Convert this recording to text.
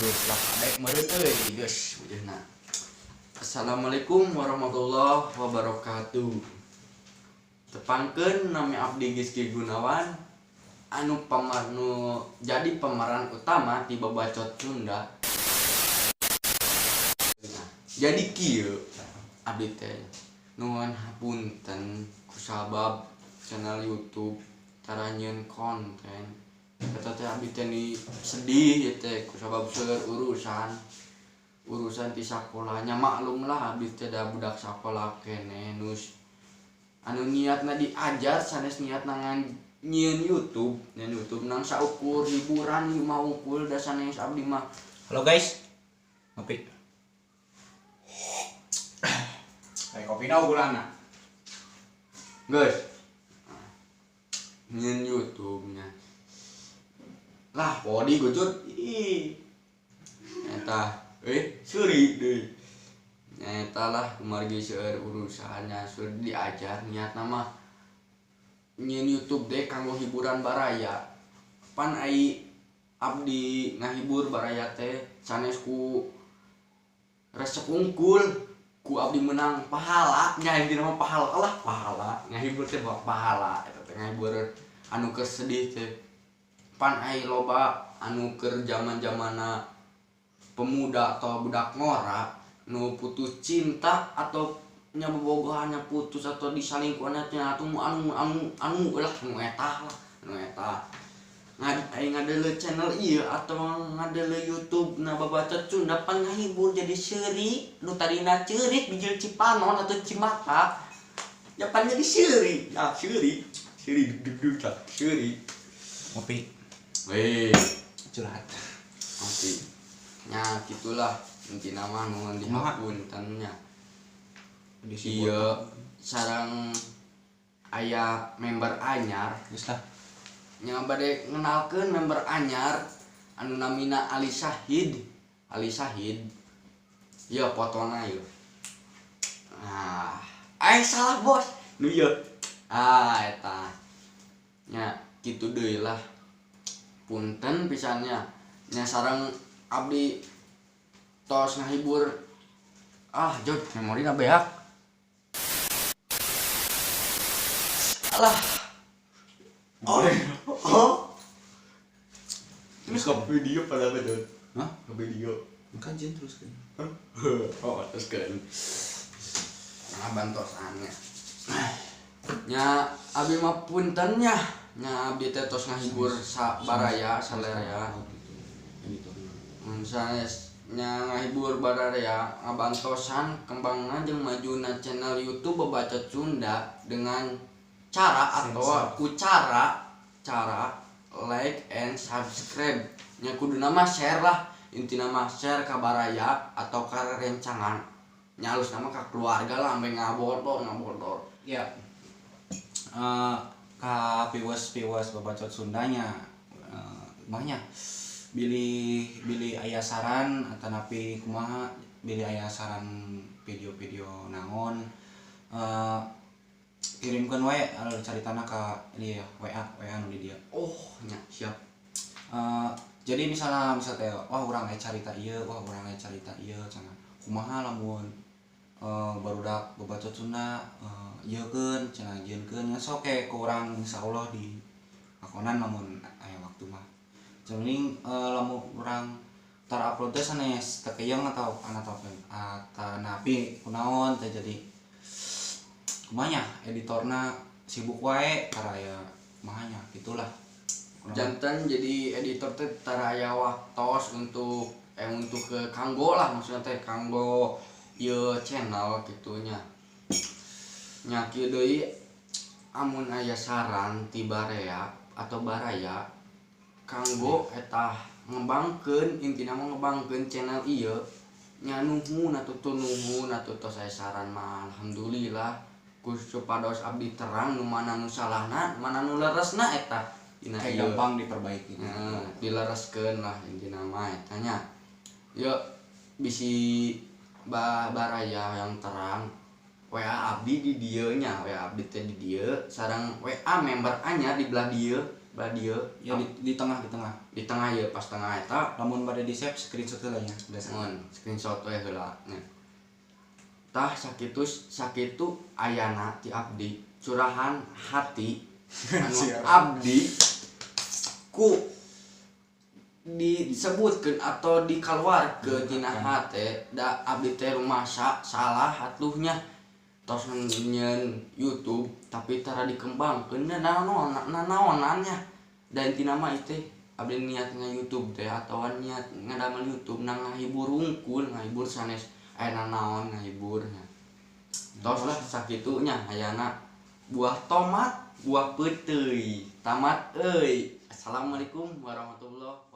Geus lah adek meureun euy, geus ujeuhna. Assalamualaikum warahmatullahi wabarakatuh. Tepangkeun, nami abdi Gizky Gunawan anu nu jadi pemeran utama di Babacot Sunda. Nah, jadi kieu abdi teh nuhun hapunten kusabab channel YouTube tara nyieun konten. Eta teh abdi teh ni sedih ya teh kusabab seueur urusan urusan di sakolahnya. Maklum lah, abdi teh da budak sakolah keneh nus anu niatna diajar, sanes niatna ngan nyieun YouTube, nyieun YouTube nang saukur hiburan ieu mah wungkul da sanes abdi mah. Halo guys. Ngopi. Kayak kopi na unggulanna. Geus nyieun YouTube nya lah podi gujur ih eta seuri deui. Eta lah kumargi seueur urusannya, seueur diajar. Niatna mah nyieun YouTube deh kanggo hiburan baraya. Pan ai abdi ngahibur baraya teh sanes ku resep wungkul, ku abdi menang pahala nya. Intina mah pahala lah, pahala ngahibur teh bawa pahala. Eta teh ngahibur anu keur sedih teh. Pan ai loba anu keur zaman-zamanna pemuda atau budak ngora nu putus cinta atau nya bobogohannya putus atau disalingkuhannya teh atau anu anu anu lah nu eta lah nu eta ngad ai ngadeuleu channel ieu atau ngadeuleu YouTube na Babacot Sunda, pan ngahibur jadi seuri. Nu tadina ceurik bijil cipanon atau cimata ya pan jadi seuri ya, seuri seuri dug dug dug seuri. Ngopi. Weh. Curhat. Nanti nya gitulah intina mah, nuhun Kumaha? dihapunten nya. Di Iya, sareng aya member anyar. Geus lah. Nya bade ngenalkeun member anyar anu namina Ali Sahid. Ali Sahid ya, fotona ieu. Ah, salah bos, nu ieu. Ah, eta nya kitu deui lah, punten pisannya nya. Sareng abdi tos ngahibur. Ah jod, memorina beak. Alah, oh, terus ke video pada apa, Jod? Hah? Ke video. Kan jen terus kan. Oh, terus kan nah bantosannya nya. Abi mah punten nya nya, abdi teh tos ngahibur sa baraya saleraya. Oh gitu. Editorna. Sanes nya ngahibur baraya, ngabantosan kembangna jeung majuna channel YouTube Babacot Sunda dengan cara atau ku cara cara like and subscribe nya. Kudu nama share lah, intina mah share ka baraya atau ka rencangan nya, alus nama ka keluarga lah, ambe ngabodor ngabodor. Ya. Eh, ka viewers-viewers Babacot Sundanya, kumaha nya? Bilih bilih aya saran atanapi kumaha, bilih aya saran video-video naon, kirimkeun wae caritana ka ieu WA WA nu di dieu. Oh nya, siap. Jadi misalnya misal teh, wah, urang aya carita ieu, wah, urang aya carita ieu cenah, kumaha lamun barudak Babacot Sunda ieukeun cenah, jieunkeun nya, sok ke ku urang insyaallah di akonan lamun aya waktu mah. Mending lamun urang tar upload teh sanes teu keyeng atau atanapi kunaon teh, jadi kumaha nya, editorna sibuk wae, tara aya kumaha nya, gitulah. Janten jadi editor teh tara aya waktos untuk ke kanggo lah, maksudnya teh kanggo ieu channel gitunya nya. Kieu deui, amun aya saran ti barea atau baraya kanggo eta ngembangkeun, intina mah ngembangkeun channel ieu nya, nuhun atuh tuh, nuhun atuh. Tos aya saran mah alhamdulillah, ku supados abdi terang nu mana nu salahna, mana nu leresna eta dina kayak ieu. Gampang diperbaiki. Nah, dilereskeun lah intina mah eta nya. Yuk, bisi baraya yang terang, WA abdi di dieu nya. WA abdi teh di dieu sareng WA member anyar di belah dieu. Belah dieu. Ya di tengah, di tengah. Di tengah ya, pas tengah eta. Lamun bade di save screenshot heula nya. Mun screenshot we heula nya. Tah sakitu sakitu ayana ti abdi curahan hati anu Siap. abdi ku disebutkeun atau dikaluarkeun tina hate da abdi teh rumasa salah atuhnya tos nyieun YouTube tapi tara dikembangkeun da naon nanaonannya. Dan intina mah ieu teh abdi niatna YouTube teh atawa niat ngadamel YouTube na ngahibur hungkul, ngahibur sanes aya nanaon ngahibur nya. Tos lah sakitu nya ayana buah tomat buah peuteuy tamat euy. Assalamualaikum warahmatullahi.